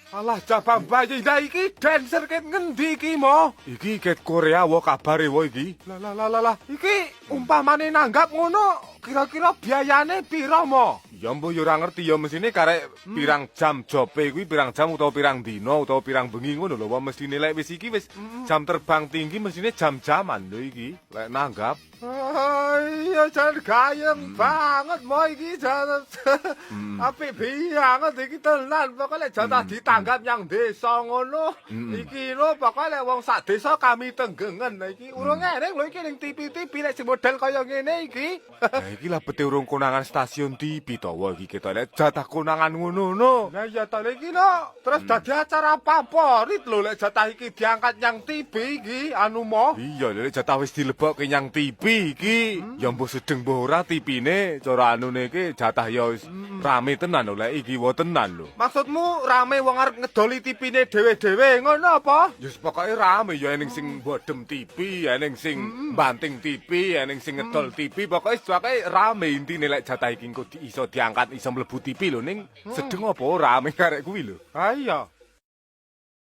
Alah, jabang bayi, lah iki dancer ket ngendi iki mo? Iki ket Korea wo kabare wo iki. Lah lah lah lah lah. Iki umpamane nanggap ngono kira-kira biayane piro mo? Ya mbuh ya ora ngerti ya, mesine karek pirang jam jobe kuwi, pirang jam utawa pirang dina utawa pirang bengi ngono lho. Wah, mesine lek wis iki wis jam terbang tinggi, mesine jam-jaman lho iki lek nanggap. Ah, iya, jan gayeng banget mo iki, jan apik banget iki tenan. Pokoke lek jatah ditanggap nyang desa ngono iki lho, pokoke lek wong sak desa kami tenggengen. Iki urung eneng lho iki ning TV-TV lek sing model kaya ngene iki. Lah iki lah bete urung konangan stasiun TV to wa iki, ketok lek jatah konangan ngono no. Lah iya to, iki no terus dadi acara favorit lho lek jatah iki diangkat nyang TV iki anu mo. Iya, lek jatah wis dilebokke nyang TV iki ya mbuh sedeng mbuh ora TV-ne, cara anune iki jatah ya wis rame tenan lho lek iki wa tenan lho. Maksudmu rame wong arep ngedoli TV-ne dhewe-dhewe ngono apa? Ya pokoke rame ya, eneng sing bodem TV, eneng sing banting TV, eneng sing ngedol TV, pokoke pokoke rame intine lek jatah iki engko iso diangkat, iso mlebu TV lho, ning sedeng apa ora rame karek kuwi lho. Ah iya.